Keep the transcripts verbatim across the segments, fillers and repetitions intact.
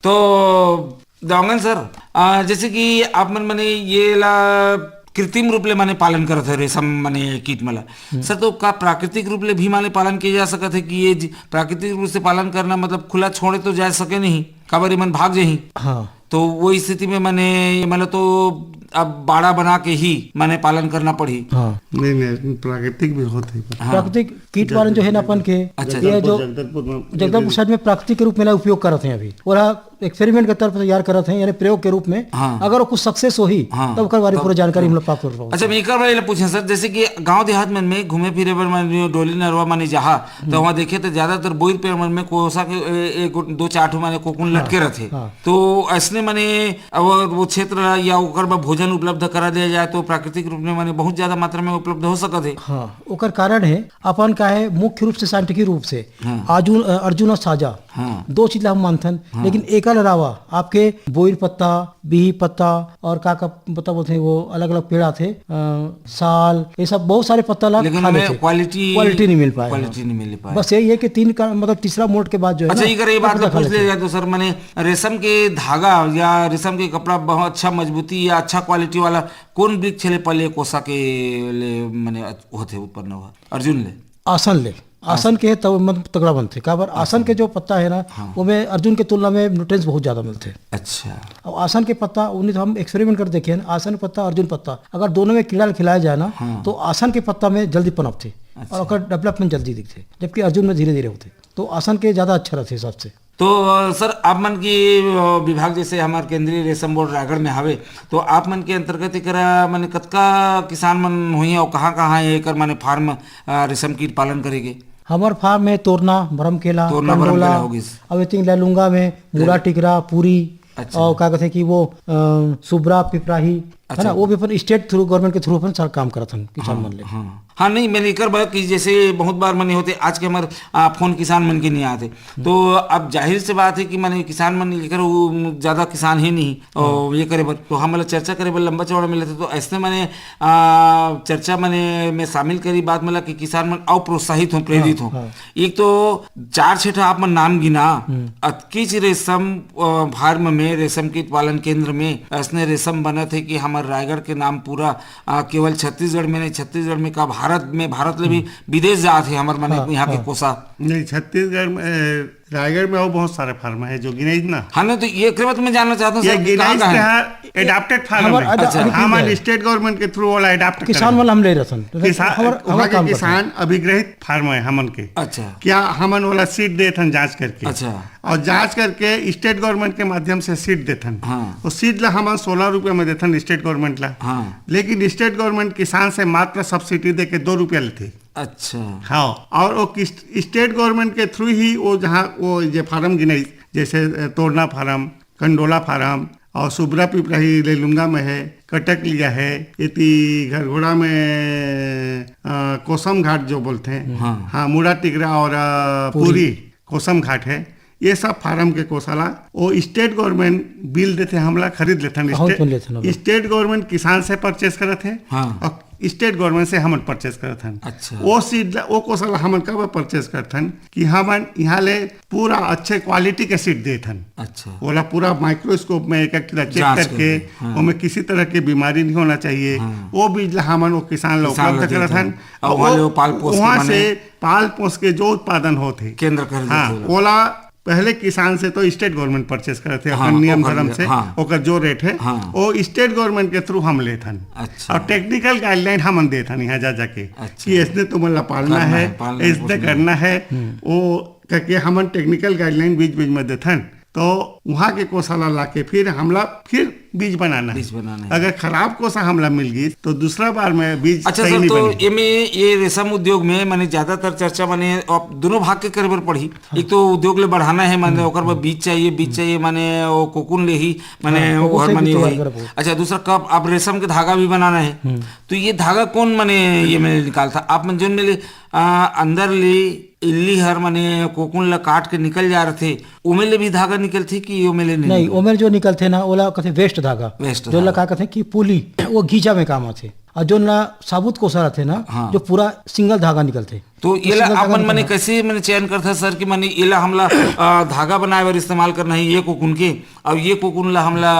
तो दांगन सर, आ, जैसे कि आप मन माने ये ला कृत्रिम रूप ले माने पालन करत है रेशम माने कीट मला, सर, तो का प्राकृतिक रूप ले भी माने पालन किया जा सकत है कि ये ज- प्राकृतिक रूप से पालन करना मतलब खुला छोड़े तो जा सके नहीं, काबर ये मन भाग जाही। हाँ। तो वो स्थिति में माने ये मतलब तो अब बाड़ा बना के ही माने पालन करना पड़ी। हाँ। नहीं, नहीं, प्राकृतिक भी होत है। हाँ। प्राकृतिक कीट पालन जो है ना अपन के, अच्छा। ये जो जगदलपुर में जगदलपुर साइड में प्राकृतिक रूप में ना उपयोग करत हैं अभी, और एक्सपेरिमेंट के तौर पर तैयार करत हैं, यानी प्रयोग के रूप में। हाँ। अगर वो कुछ सक्सेस होही, हाँ, तब ओकर बारे में तब पूरा जानकारी हम लोग प्राप्त कर पाओ। अच्छा, मैं एक और बार ये पूछे सर, जैसे कि गांव देहात मन में घूमे फिरे बर माने डोली नरवा माने जहा, तो वहाँ देखे तो ज्यादातर बोइर पेड़ मन में कोसा के ए, ए, दो चार ठो माने कोकुन लटके रहथे। हाँ। तो ऐसने माने अगर वो क्षेत्र या ओकर बर भोजन उपलब्ध करा दिया जाए तो प्राकृतिक रूप में माने बहुत ज्यादा मात्रा में उपलब्ध हो सकत है। हाँ, ओकर कारण है अपन का है मुख्य रूप से साइंटिफिक रूप से हाँ। अर्जुन, अर्जुन और साजा हाँ। दो चीज ला हम मानथन, हाँ। लेकिन एकर अलावा आपके बोइर पत्ता, बिही पत्ता और का का पत्ता बोलते हैं, वो अलग-अलग पेड़ आथे, अ, साल, ये सब बहुत सारे पत्ता ला लेकिन खा हमें लेथे। क्वालिटी क्वालिटी नहीं मिल पाए। क्वालिटी नहीं मिल पाए। बस यही है कि तीन का, मतलब, तीसरा मोल्ट के बाद जो है अच्छा, ना, ये करे, ये सब बात पत्ता ला खा पूछ लेते लिया हैं। जाए तो सर, माने रेशम के धागा या रेशम के कपड़ा बहुत अच्छा मजबूती या अच्छा क्वालिटी वाला कौन वृक्ष ले पले कोसा के ले माने होथे उत्पन्न हुआ? अर्जुन ले? आसन ले। आसन के तब मन तगड़ा बनथे, काबर आसन के जो पत्ता है ना, हाँ। वो में अर्जुन के तुलना में न्यूट्रिएंट्स बहुत ज्यादा मिलथे। अच्छा। अब आसन के पत्ता, उन्हें तो हम एक्सपेरिमेंट कर देखे हैं, आसन के पत्ता, अर्जुन पत्ता, अगर दोनों में कीड़ा खिलाया जाए ना, हाँ। तो आसन के पत्ता में जल्दी पनपथे अच्छा। और ओकर डेवलपमेंट जल्दी दिखथे, जबकि अर्जुन में धीरे धीरे होथे। तो आसन के ज्यादा अच्छा रहथे सबसे। तो, अ, सर, आप मन की, अ, विभाग जैसे हमार केंद्रीय रेशम बोर्ड रायगढ़ में हवे, तो आप मन के अंतर्गत एकरा माने कतका किसान मन होही और कहाँ-कहाँ है एकर माने फार्म, अ, रेशम कीट पालन करेके? हमर फार्म में तोरना, बरमकेला, तोरना, बरमकेला कंडोला, हो गिस। अब I think लैलूंगा में, मुड़ा, टिकरा, पूरी, अच्छा। और का कहते हैं कि वो, अ, सुबरा, पिपराही, है अच्छा। ना, वो भी अपन स्टेट थ्रू, गवर्नमेंट के थ्रू अपन सारा काम करत हन किसान हाँ, मन ले। हाँ। हाँ, नहीं, मैंने एकर बात कि जैसे बहुत बार मने होथे, आज के हमर, आ, फोन किसान मन के नहीं आते। तो अब जाहिर से बात है कि माने किसान मन एकर वो ज्यादा किसान है नहीं, और ये करे बर, तो हमला चर्चा करे बर लंबा चौड़ा मिलथे। तो ऐसने माने, आ, चर्चा माने में शामिल करी बात मला कि किसान मन अउ प्रोत्साहित हों, प्रेरित हाँ, हों। हाँ। एक तो चार छे ठा आप मन नाम गिना, अतकीच रेशम, अ, फार्म में, रेशम कीट पालन केंद्र में ऐसने रेशम बनत है कि हमर रायगढ़ के नाम पूरा, अ, केवल छत्तीसगढ़ में नहीं, छत्तीसगढ़ में का भारत में, भारत ले भी विदेश जात है हमर माने हाँ, यहाँ के हाँ। कोसा। नहीं, छत्तीसगढ़ में, ए, रायगढ़ में और बहुत सारे फार्म है जो गिनाइस ना। हाँ, नहीं, तो ये एकरे बात मैं जानना चाहता हूँ ये सर कि कहाँ गिनाइस कहाँ के है? हाँ, एडाप्टेड फार्म हमार है। अदा-, अच्छा। अभी हमन है। स्टेट गवर्नमेंट के थ्रू वाला एडाप्ट किसान करन। वाला हम ले रहथन। किसान, हमार, वहाँ हमार के काम करथन। किसान अधिग्रहित फार्म है हमन के। अच्छा। क्या हमन वाला सीड देथन जांच करके। अच्छा। और जांच करके स्टेट गवर्नमेंट के माध्यम से सीड देथन। हाँ। वो सीड ला हमन सोलह रुपया में देथन स्टेट गवर्नमेंट ला। हाँ। लेकिन स्टेट गवर्नमेंट किसान से मात्र सब्सिडी देके दो रुपया लेथे। अच्छा। हाँ, और वो किस, स्टेट गवर्नमेंट के थ्रू ही वो जहाँ वो ये फार्म गिनाइस, जैसे, अ, तोरना फार्म, कंडोला फार्म और सुबरा पिपराही लेलुंगा में है, कटकलिया है, इति घरघोड़ा में, अ, कोसम घाट जो बोलते हैं, हाँ। हाँ, मुड़ा टिकरा और, अ, पूरी। पूरी कोसम घाट है। ये सब फार्म के कोसा ला वो स्टेट गवर्नमेंट बिल देथे, हमला खरीद लेथन। अहूँ स्टेट, चुन लेथन ओला। स्टेट गवर्नमेंट किसान से परचेस करत है हाँ। और स्टेट गवर्नमेंट से हमन परचेस करत हन। अच्छा। वो सीड ला, वो कोसा ला हमन कब परचेस करत हन कि हमन यहाँ ले पूरा अच्छे क्वालिटी के सीड देत हन। अच्छा। ओला पूरा माइक्रोस्कोप में एक एक चीज चेक जांच करके, करके, हाँ। ओमे किसी तरह के बीमारी नहीं होना चाहिए। हाँ। वो बीज ला हमन वो किसान ला किसान ला उपलब्ध देत करत हन। हन। और और वहाँ वो, ले वो पाल पोस के वहाँ माने से पाल पोस के जो उत्पादन होत है, केंद्र कर हाँ, देथे ओला। ओला पहले किसान से तो स्टेट गवर्नमेंट परचेस करत है, हाँ, अपन नियम ओकर धर्म लिए, से, हाँ। ओकर जो रेट है, हाँ। वो स्टेट गवर्नमेंट के थ्रू हम लेत हन। अच्छा। और टेक्निकल गाइडलाइन हमन देत हन यहाँ जा जाके, अच्छा। कि ऐसने तुमन ला पालना करना है, है, पालना है, ऐसने पोषण करना है, हम्म। वो करके हमन टेक्निकल गाइडलाइन बीच बीच में देथन। तो वहाँ के कोसा ला लाके फिर हमला फिर बीज बनाना है। बीज बनाना है। अगर खराब कोसा हमला मिल गई तो दूसरा बार में बीज अच्छा सही सर, नहीं तो बने। ये में, ये रेशम उद्योग में माने ज्यादातर चर्चा माने अब दोनों भाग के करे बर पड़ही। हाँ। एक तो उद्योग ले बढ़ाना है, माने ओकर बर बीज चाहिए, बीज चाहिए, माने वो कोकून ले ही, माने हाँ, वो कोकून हर से माने भी तैयार वही। करे पड़ो। अच्छा, दूसरा कब आप रेशम के धागा भी बनाना है, हम्म। तो ये धागा कौन माने ये में निकालता? आप मन जोन में ले, आ, अंदर ले इल्ली हर माने कोकून ला काट के निकल जा रथे, ओमे ले भी धागा निकलथे कि ओमे ले नहीं नहीं, निकलथे? ओमे जो निकलथे ना, ओला कथे वेस्ट धागा। वेस्ट जो ला धागा। का कथे कि पुली, वो गीचा में काम आथे। और जो ना साबुत कोसा रहथे ना, हाँ। जो पूरा सिंगल धागा निकलथे, तो ये ला अपन मने कैसे मने चयन करथा सर कि मने ये ला हमला अ, धागा बनाए बर इस्तेमाल करना है ये कोकुन के, और ये कोकुन ला हमला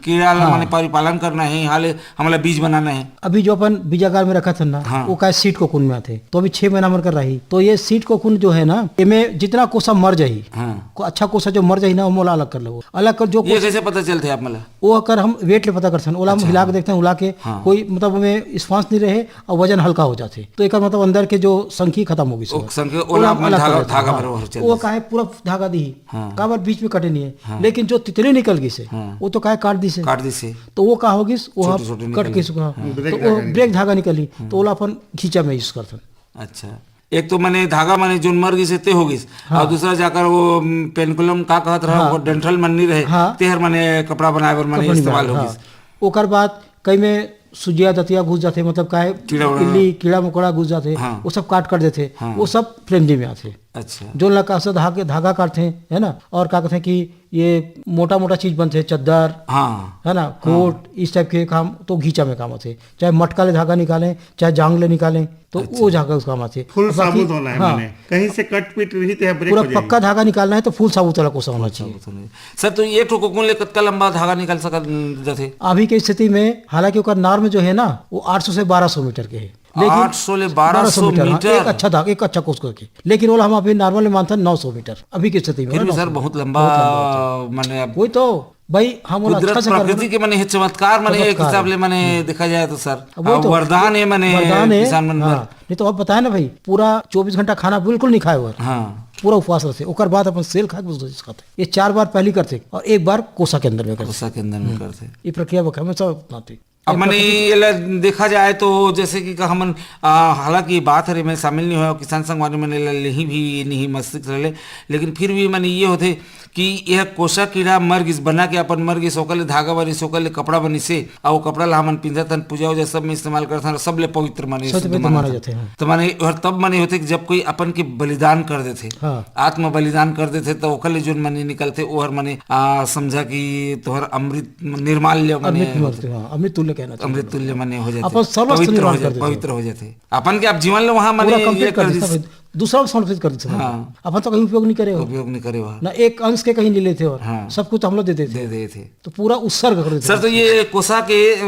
कीड़ा ला हाँ। मने परिपालन करना है, हाले हमला बीज बनाना है। अभी जो अपन बीजागार में रखत हन ना, हाँ। वो का सीड कोकुन में आथे, तो अभी छह महीना मन कर रही। तो ये सीड कोकुन जो है ना, एमे जितना कोसा मर जाही, हाँ। को अच्छा कोसा जो मर जाही ना, वो मोला अलग कर लो, अलग कर जो ये कोसा कैसे पता चलथे आप मला? वो अगर हम वेट ले पता करथन, ओला हम अच्छा, हिला के हाँ। देखथन, हिला के हाँ। कोई मतलब हमें स्पंज नहीं रहे और वजन हल्का हो जाथे, तो एकर मतलब अंदर के जो संखी खत्म हो गई ओ, संखी, ओला ओला आप मन अलग धागा, कर देथन, धागा हाँ। बरोबर चल वो देथे। काहे पूरा धागा दी, हाँ। काबर बीच में कटे नहीं है, हाँ। लेकिन जो तितली निकल गई से, हाँ। वो तो काहे काट दी से, काट दी से। तो वो का हो गई, वो छोटे, हम छोटे कट निकल के गई। सुखा, हाँ। तो ब्रेक वो धागा ब्रेक निकल धागा निकली, हाँ। तो ओला अपन खींचा में यूज करथन। अच्छा, एक तो मने धागा मने जोन मर गिस ते हो गिस, हाँ। और दूसरा जाकर वो, उम, पेनिकुलम का कहत रहा, हाँ। वो डंठल मन नहीं रहे, हाँ। तेहर मने कपड़ा बनाए बर मने कपड़ा इस्तेमाल बनाए, हो गिस। हाँ। ओकर बाद कई में सुजिया दतिया घुस जाथे, मतलब काहे कीड़ा उड़ा। इल्ली, कीड़ा मकोड़ा घुस जाथे, हाँ। वो सब काट कर देथे, हाँ। वो सब फ्लेंजी में आथे। अच्छा। जोन ला का से धागे, धागा काटथे, है ना, और का कहथे कि ये मोटा मोटा चीज बनथे, चद्दर, हाँ। है ना, हाँ। कोट, इस टाइप के काम तो घींचा में काम आथे। चाहे मटका ले धागा निकालें, चाहे जांग ले निकालें, तो अच्छा। वो धागा उस काम आथे। फुल अब बाकी, साबुत होना है हाँ। माने, कहीं से कट पिट रही तो ब्रेक पूरा हो जाएगी। पक्का धागा निकालना है तो फुल साबुत वाला कोसा होना चाहिए। साबुत होना चाहिए। सर, तो ये ठो कोकुन ले कतका लंबा धागा निकाल सकत जाथे? अभी के स्थिति में हालांकि ओकर नॉर्म जो है ना, वो आठ सौ से बारह सौ मीटर के है, लेकिन आठ सौ ले बारह सौ बारह सौ मीटर, हाँ, मीटर। एक अच्छा धागा, एक अच्छा कोस करके, लेकिन वो हम अभी नॉर्मल मानथन नौ सौ मीटर अभी की स्थिति में, फिर भी नौ सौ सर, मीटर। बहुत लंबा, बहुत लंबा होता है। माने अब वही तो भाई, हम ओला कुदरत, अच्छा से कर प्रकृति लेना। के माने हे चमत्कार, माने एक चमत्कार। हिसाब ले माने हम्म। देखा जाए तो सर, अब वो हाँ, तो वरदान है माने वरदान है। किसान मन हाँ। बर। नहीं तो अब बताए ना भाई, पूरा चौबीस घंटा खाना बिल्कुल नहीं खाए हुआ। हाँ। पूरा उपवास रहते, ओकर बाद अपन सेल खा के दूसरा चीज खाते। ये चार बार पहली करते और एक बार कोसा के अंदर में करते। कोसा के अंदर में हम्म। करते। ये प्रक्रिया वो हमेशा अपनाते। अब ये माने प्रकृति ये ला देखा जाए तो जैसे कि का हमन, आ, हालांकि ये बात हरे में शामिल नहीं होय, किसान संगवारी मन एला लेही भी नहीं मस्तिष्क रहले, लेकिन फिर भी माने ये होथे कि यह कोसा कीड़ा मर गिस, बना के अपन मर गिस, ओकर ले धागा बनिस, ओकर ले कपड़ा बनिस हे, अउ वो कपड़ा ला हमन पिंधत हन, पूजा उजा सब में इस्तेमाल करत हन, सबले पवित्र माने सबसे शुद्ध पवित्र मानत माना हन। जाथे, हाँ। तो माने ओहर तब माने होथे कि जब कोई अपन के बलिदान कर देथे, हाँ। आत्म बलिदान कर देथे, तो ओकर ले जोन माने निकलथे, ओहर माने, आ, समझा कि तोहर अमृत निर्माल्य माने अमृत होथे। मूर्ति, हाँ, अमृत तुल्य कहना चाहिए। अमृत तुल्य माने हो जाथे, अपन सर्वस्व पवित्र हो निर्माण जाथे, कर देथे। पवित्र हो जाथे। अपन के आप जीवन ले वहाँ माने पूरा complete ये कर कर देथे, दिस। सब दूसरा को समर्पित कर देथे। हाँ। अपन तो कहीं उपयोग नहीं करे हो। उपयोग नहीं करे हो। ना एक अंश के कहीं ले लेथे हो। हाँ। सब कुछ तो हम लोग दे देथे। दे देथे। तो पूरा उत्सर्ग कर देथे। सर, तो ये कोसा के, अ,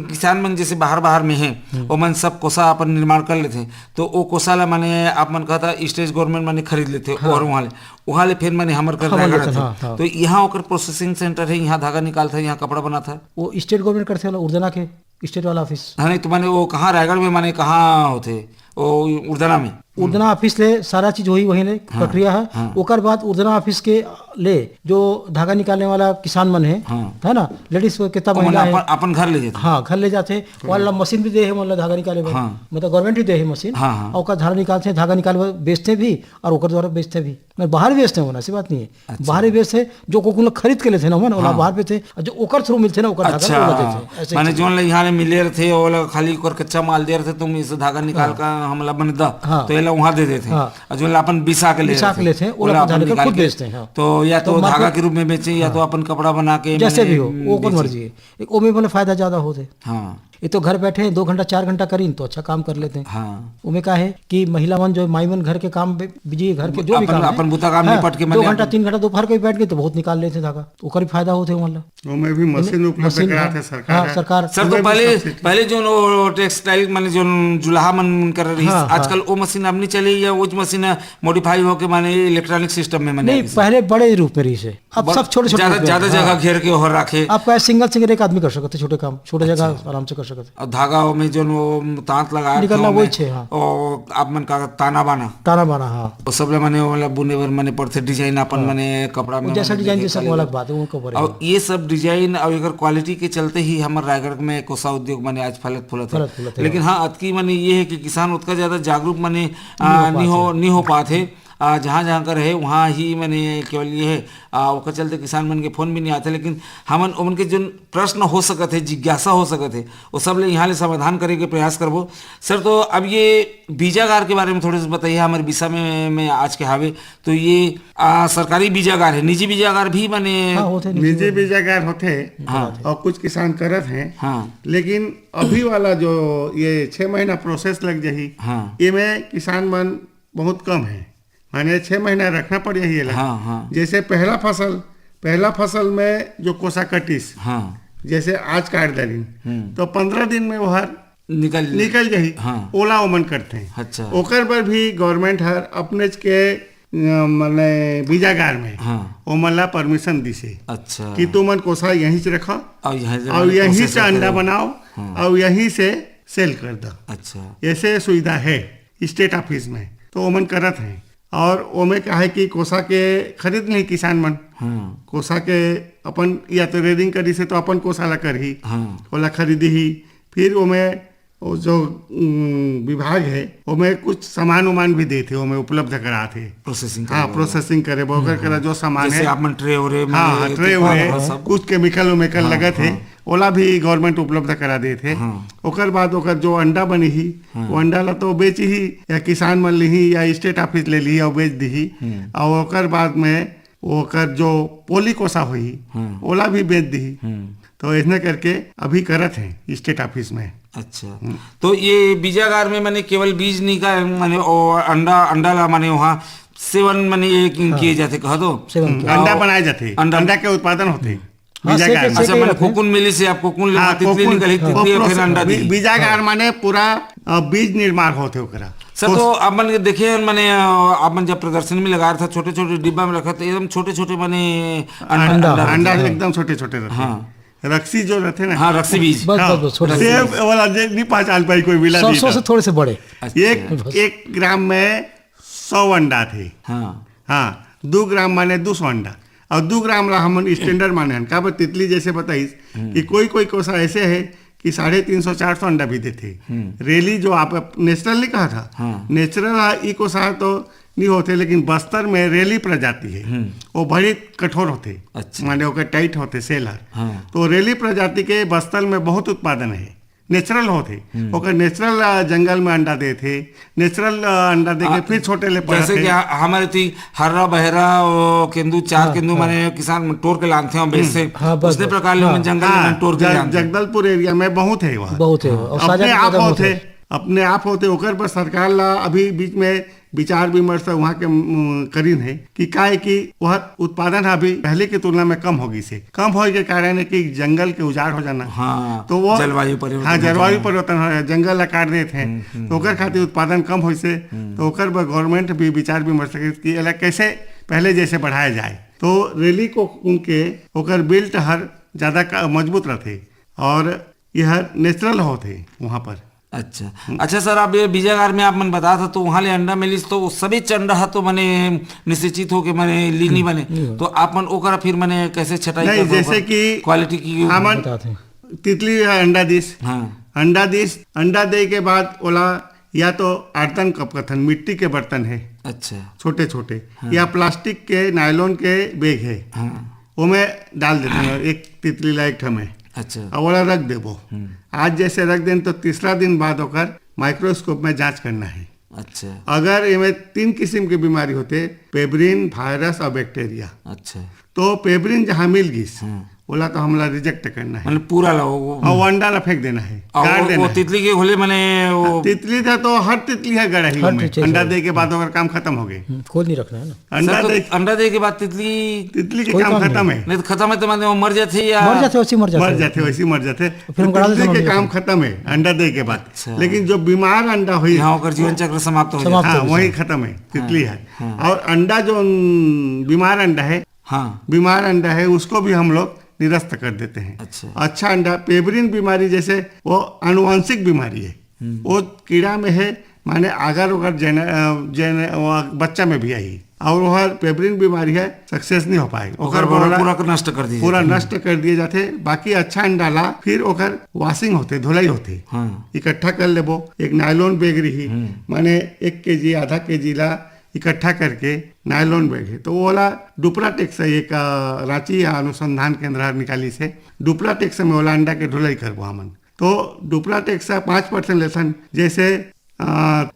किसान मन जैसे बाहर, बाहर में हैं, हम्म। ओमन सब कोसा अपन निर्माण कर लेथे। तो ओ कोसा ला माने आप मन कहता state government माने खरीद लेथे हाँ। और वहाँ ले, वहाँ ले फिर माने हमर कर हमर रायगढ़ लेथन, आथे। हाँ, हाँ। तो यहाँ ओकर processing center है, यहाँ धागा निकालथे, यहाँ कपड़ा बनाथे। वो state government करथे वाला उर्दना के state वाला office। हाँ, नहीं तो माने वो कहाँ रायगढ़ में माने कहाँ होथे? वो उर्दना में? उर्दना office ले सारा चीज वही, वही ले हाँ, प्रक्रिया है। हाँ। ओकर बाद उर्दना office के ले जो धागा निकालने वाला किसान मन है, हाँ। है ना, ladies को कितना वो माने महिला है, अपन, अपन घर ले जाथे। हाँ, घर ले जाथे। हम्म। वाला मशीन भी दे है, मतलब धागा निकाले बर। हाँ। मतलब government भी दे है मशीन। हाँ, हाँ। और ओकर धागा निकालथे, धागा निकाल बर बेचथे भी और ओकर द्वारा बेचथे भी। मैं बाहर बेचथे हो ना, ऐसी बात नहीं है। अच्छा। बाहर बेचथे, जो कोकुन ला खरीद के लेथे ना मन, ओला हाँ। बाहर बेचथे, और जो ओकर through मिलथे ना, ओकर धागा अच्छा। ओला देथे। ऐसे माने ही जोन ला यहाँ ले मिले रहथे, ओला खाली ओकर कच्चा माल दे रहथे, तुम इस धागा निकाल हाँ। का हमला बने दा, हाँ। तो एला वहाँ दे देथे। हाँ। और जोन ला अपन बिसा के ले बिसा के रहथे, लेथे, ओला ओला अपन अपन धागा निकाल खुद के बेचथे, हाँ। तो या तो तो धागा मार्केट के रूप में बेचे, या हाँ। तो अपन कपड़ा बना के जैसे माने भी हो, वो ओकर बेचे। मर्जी है। एक ओमे बोले फायदा ज्यादा होथे। हाँ। ये तो घर बैठे हैं, दो घंटा, चार घंटा करीन तो अच्छा काम कर लेते हैं। हाँ। उमे का है कि महिला मन जो माई मन घर के काम में busy है, घर के जो भी अपन, काम है, अपन बुता काम हाँ, निपट के दो मने घंटा, अपन तीन घंटा दोपहर के बैठ गए तो बहुत निकाल लेते धागा, तो ओकर भी फायदा होथे मन ला। ओमे भी मशीन उपलब्ध मशीन, करात हाँ, है सरकार हाँ, है। सरकार। सर, तो ओमे भी पहले, subsidy। पहले जो वो textile माने जो जुलाहा मन कर रही, हाँ, हाँ। आजकल वो मशीन अब नहीं चली, या वो मशीन modify होके माने electronic system में माने नहीं, आ गई सर। पहले बड़े रूप में रही से, अब ब-, सब छोटे-छोटे ज्यादा, रूप में। ज्यादा हाँ। जगह घेर के ओहर राखे। अब का है, single, single एक आदमी कर सकत है छोटे काम, छोटे जगह अच्छा। आराम से कर सकत है। और धागा में जोन वो तांत लगा निकलना के वही ओमे, छे, हाँ। ओ, आप मन का ताना बाना। ताना बाना, हाँ। वो सब ले माने ओला बुने बर माने पड़थे design अपन हाँ। माने कपड़ा वो में जैसा माने design देखे जैसा का वो अलग लेगा। बात है, उनको ऊपर है। और ये सब design और एकर quality के चलते ही हमर रायगढ़ में कोसा उद्योग माने आज फलत फूलत है। फलत फूलत है, लेकिन हाँ। हाँ, अतकी माने ये है कि किसान उतना ज्यादा जागरूक माने, नहीं हो आ, नहीं पात हो, है। नहीं हो पात है। आ, जहाँ जहाँ कर हे वहाँ ही माने केवल ये हे। आ, ओकर चलते किसान मन के फोन भी नहीं आते, लेकिन हमन ओमन के जोन प्रश्न हो सकत हे, जिज्ञासा हो सकत हे, वो सब ले यहाँ ले समाधान करे के प्रयास करबो। सर, तो अब ये बीजागार के बारे में थोड़े से बताइए, हमारे विषय में, में आज के हावे। तो ये आ, सरकारी बीजागार है, निजी बीजागार भी माने हाँ, होते हैं, निजी निजी बीजागार होते हैं। हाँ। और कुछ किसान करत हैं। हाँ। लेकिन अभी वाला जो ये छह महीना प्रोसेस लग जाही, हाँ। ये में किसान मन बहुत कम है, माने छह महीना रखना पड़ जाही ये ला। हाँ, हाँ। जैसे पहला फसल, पहला फसल में जो कोसा कटिस, हाँ। जैसे आज काट डालिन, हम्म। तो पंद्रह दिन में वो हर निकल निकल जाही। हाँ। ओला ओमन करथे। अच्छा। ओकर बर भी गवर्नमेंट हर अपनेच के, अ, माने बीजागार में हाँ। ओमन ला परमिशन दिसे अच्छा। कि तुमन कोसा यहीं से रखो और यहीं से और माने यहीं प्रोसेस से अंडा करके बनाओ हाँ। और यहीं से सेल कर दो। अच्छा। ऐसे सुविधा है स्टेट ऑफिस में, तो ओमन करत हैं। और ओमे का है कि कोसा के खरीद नहीं किसान मन, हाँ। कोसा के अपन या तो रेडिंग करी से तो अपन कोसा ला करही, हाँ। ओला खरीदी ही, फिर ओमे वो जो, उम, विभाग है, ओमे कुछ सामान उमान भी देथे, ओमे उपलब्ध कराथे। प्रोसेसिंग हाँ, करे बर। प्रोसेसिंग करे बर, ओकर हम्म, करा हम्म। जो सामान जैसे है, आप मन ट्रे उरे, हाँ, माने हाँ, ट्रे तिरपाल उरे, और सब। कुछ केमिकल उमिकल हाँ, लगत है, हाँ। ओला भी गवर्नमेंट उपलब्ध करा देथे। हाँ। ओकर बाद ओकर जो अंडा बनी ही, हाँ। वो अंडा ला तो बेच ही, या किसान मन ली ही, या स्टेट ऑफिस ले ली और बेच दी ही। हम्म। और ओकर बाद में ओकर जो पोली कोसा होही, हम्म। ओला भी बेच दी। हम्म। तो ऐसने करके अभी करत हैं स्टेट ऑफिस में। अच्छा, हम्म। तो ये बीजागार में माने केवल बीज निकाल, माने ओ अंडा, अंडा ला माने वहाँ सेवन माने ये किए हाँ। जाते, कहा तो सेवन किया। अंडा बनाए जाते, अंडा अंडा के उत्पादन होते। हाँ, बीजागार सेके, में। अच्छा, सेके माने रखते हैं। कोकून मिली से आप कोकून ले हाँ, तितली कोकून, निकली, वो तितली और फिर प्रोसेस, अंडा बी-, दी। बीजागार हाँ। माने पूरा, अ, बीज निर्माण होते ओकरा। सर, तो तो आप मन के देखे, माने, अ, आप मन जब प्रदर्शन में लगा रहा था, छोटे-छोटे डिब्बा में रखा था, एकदम छोटे-छोटे, माने, अंडा, अंडा, अंडा अंडा रहता है। एकदम छोटे-छोटे रहते हैं। हाँ। रक्सी जो रहते हैं ना। हाँ, रक्सी बीज। बस, हाँ, बस, बस, छोटे सेब बीज। वाला जे नहीं पहचान पाई कोई मिला सरसों नहीं था। से थोड़े से बड़े। अच्छा। एक, बस। एक ग्राम में सौ अंडा थे। हाँ। हाँ, दो ग्राम माने दो सौ अंडा। और दो ग्राम ला हमन स्टैंडर्ड माने हन। काबर तितली जैसे बताइस हम्म। कि कोई-कोई कोसा ऐसे है कि साढ़े तीन सौ, चार सौ अंडा भी देथे। हम्म। रेली जो आप नेचुरल नहीं कहा था, हाँ। नेचुरल हा, ई कोसा तो नहीं होते, लेकिन बस्तर में रेली प्रजाति है, हम्म। वो बड़ी कठोर होते, अच्छा। माने ओकर टाइट होते सेल हर। हाँ। तो रेली प्रजाति के बस्तर में बहुत उत्पादन है, नेचुरल होथे। हम्म। ओकर नेचुरल, अ, जंगल में अंडा देथे, नेचुरल, अ, अंडा देके आ, फिर छोटे ले जैसे पड़थे। कि ह-, हमारे ती हर्रा बहरा, ओ, केंदू, चार हाँ, केंदू हाँ। माने किसान टोर के लानथे और बेचथे। हाँ, बस, उसने बस। प्रकार ले हाँ। मन जंगल हाँ, में टोर के जग-, लानथे। जगदलपुर एरिया में बहुत है वहाँ। बहुत है, हाँ। और अपने साझा आप के होथे, अपने आप होथे, ओकर पर सरकार ला अभी बीच में विचार विमर्श वहाँ के, उम, करिन है कि काहे कि वह उत्पादन अभी पहले की तुलना में कम हो गई से। कम होए के कारण है कि जंगल के उजाड़ हो जाना। हाँ, तो वो जलवायु परिवर्तन हाँ, हो जलवायु जाना। परिवर्तन हो जाए, जंगल ला काट देत हैं। हम्म, हम्म, तो ओकर हम्म। खातिर उत्पादन कम होइसे, हम्म। तो ओकर बर गवर्नमेंट भी विचार विमर्श करिस कि एला कैसे पहले जैसे बढ़ाया जाए। तो रेली कोकून के ओकर बिल्ट हर ज्यादा का-, मजबूत रहथे और यह नेचुरल होथे वहाँ पर। अच्छा। हम्म। अच्छा सर, आप ये बीजागार में आप मन बता था, तो वहाँ ले अंडा मिलिस, तो वो सभी अंडा हा तो माने निश्चित हो के माने ली नहीं हम्म, बने। नहीं बने। तो आप मन ओकरा फिर माने कैसे छटाई नहीं, करबो जैसे ओकर कि क्वालिटी की? हमन बताते हैं। तितली हा अंडा दिस। हाँ। अंडा दिस, अंडा दे के बाद ओला या तो आर्तन कप कथन, मिट्टी के बर्तन है। अच्छा। छोटे-छोटे। हाँ। या प्लास्टिक के, नायलॉन के बैग है। हाँ। ओमे डाल देते हैं एक तितली ला एक ठमे। अच्छा। अब ओला रख देबो। हम्म। आज जैसे रख देन तो तीसरा दिन बाद ओकर माइक्रोस्कोप में जांच करना है। अच्छा। अगर एमे तीन किस्म के बीमारी होते, पेब्रिन, वायरस और बैक्टीरिया। अच्छा। तो पेब्रिन जहाँ मिल गिस, हाँ। ओला तो हमला रिजेक्ट करना है। मतलब पूरा ला वो, वो हाँ, वो अंडा ला फेंक देना है, और काट वो, देना वो है। तितली के होले माने वो हाँ, तितली था तो हर तितली है गड़ा ही हर में। तितली अंडा है। दे के बाद ओकर काम खत्म हो गए। हम्म, खोल नहीं रखना है ना। अंडा सर, तो दे अंडा दे के बाद तितली तितली के कोई काम काम खत्म नहीं। है। नहीं तो खत्म है तो माने वो मर जाते या मर जाते, वैसे ही मर जाते मर हैं। जाते, वैसे ही मर जाते। फिर हम तो गड़ा तितली देते के हैं। काम खत्म है अंडा दे के बाद। अच्छा। लेकिन जो बीमार अंडा हुई, यहाँ ओकर जीवन चक्र समाप्त हो समाप्त जाता है। हो हाँ, गया। वही खत्म है, तितली हाँ, है। हाँ। और अंडा जो, उम, बीमार अंडा है, हाँ। बीमार अंडा है, उसको भी हम लोग निरस्त कर देते हैं। अच्छा। अच्छा अंडा, पेब्रिन बीमारी जैसे वो आनुवंशिक बीमारी है, हम्म। वो कीड़ा में है, माने अगर ओकर जेने-, अ, जेने-, वो बच्चा में भी आई और वह पेब्रिन बीमारी है, सक्सेस नहीं हो पाएगी। ओकर ओकर बड़ा पूरा पूरा नष्ट कर दीजिए। पूरा हम्म। नष्ट कर दिए जाते। बाकी अच्छा अंडा ला फिर ओकर वॉशिंग होते, धुलाई होते। हाँ। इकट्ठा कर लेबो, एक नायलॉन बैग रही, हम्म। माने एक केजी, आधा केजी ला इकट्ठा करके नायलॉन बैग हे, तो ओला डुप्राटेक्स, एक अ, रांची अनुसंधान केंद्र हर निकालिस हे, डुप्राटेक्स में ओला अंडा के ढुलाई करबो हमन। तो डुप्राटेक्स पाँच परसेंट लेथन, जैसे अ,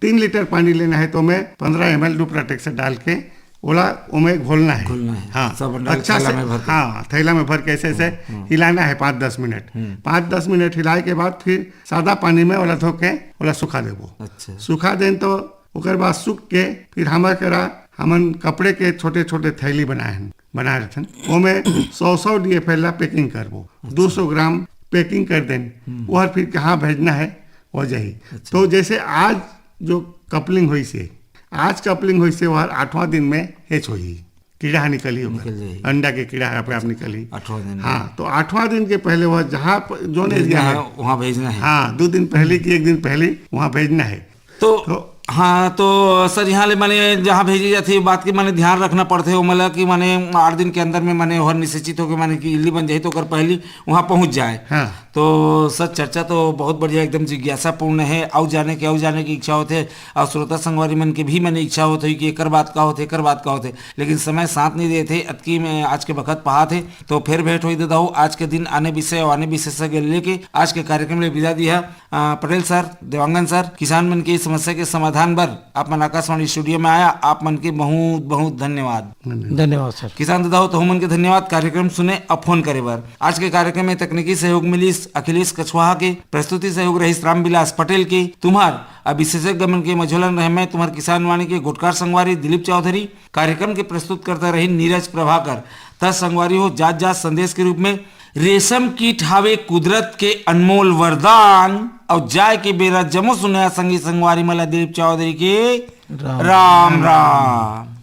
तीन लीटर पानी लेना है तो ओमे पन्द्रह एम एल डुप्राटेक्स डाल के ओला ओमे घोलना है। घोलना है। हाँ, सब अंडा के अच्छा थैला से, में भर के। हाँ, थैला में भर के ऐसे ऐसे हिलाना है पाँच दस मिनट। पाँच दस मिनट हिलाए के बाद फिर सादा पानी में ओला धो के ओला सुखा देबो। अच्छा। सुखा देन तो ओकर बाद सूख के फिर हमर करा हमन कपड़े के छोटे छोटे थैली बनाए हन, बनाए रहथन। ओमे सौ सौ डी एफ एल ला पैकिंग करबो, दो सौ ग्राम पैकिंग कर देन। ओहर फिर कहाँ भेजना है वो जाही। तो जैसे आज जो कपलिंग होइस हे, आज कपलिंग होइस हे, ओहर आठवां दिन में हेच होही, कीड़ा ह निकलही ओकर। निकल जाही। अंडा के कीड़ा ह अपने आप निकलही। आठवां दिन में। हाँ, तो आठवां दिन के पहले वह जहाँ प-, जोन भेजना एरिया है, में, वहाँ भेजना है। हाँ, दो दिन पहले की एक दिन पहले वहाँ भेजना है। तो हाँ, तो सर, यहाँ ले माने जहाँ भेजे जाथे, ये बात के माने ध्यान रखना पड़थे ओमन ला कि माने आठ दिन के अंदर में माने ओहर निषेचित होके माने कि इल्ली बन जाही, तो ओकर पहली वहाँ पहुँच जाए। हाँ। तो सर, चर्चा तो बहुत बढ़िया, एकदम जिज्ञासापूर्ण है, अउ जाने के, अउ जाने की इच्छा होथे, अउ श्रोता संगवारी मन के भी माने इच्छा होथे कि एकर बात का होथे, एकर बात का होथे, लेकिन समय साथ नहीं देथे। अतकी में आज के बखत पहात हे, तो फिर भेंट होई दे दऊ। आज के दिन आने विषय अउ आने विशेषज्ञ लेके आज के कार्यक्रम ले विदा दिया। अ, पटेल सर, देवांगन सर, किसान मन के समस्या के समाधान बर आप मन आकाशवाणी स्टूडियो में आया, आप मन के बहुत बहुत धन्यवाद। धन्यवाद सर। किसान दादा हो, तहु मन के धन्यवाद कार्यक्रम सुने अउ फोन करे बर। आज के कार्यक्रम में तकनीकी सहयोग मिलिस अखिलेश कछवाहा के, प्रस्तुति सहयोग रहिस रामविलास पटेल के। तुम्हार अब विशेषज्ञ मन के मझोलन रहे मैं तुम्हार किसान वाणी के गोटकार संगवारी दिलीप चौधरी। कार्यक्रम के प्रस्तुत करता रही नीरज प्रभाकर। त संगवारी हो, जात जात संदेश के रूप में, रेशम कीट हावे कुदरत के अनमोल वरदान, अउ जाए के बेरा जम्मो सुनया संगी संगवारी मन ला दिलीप चौधरी के राम। राम राम।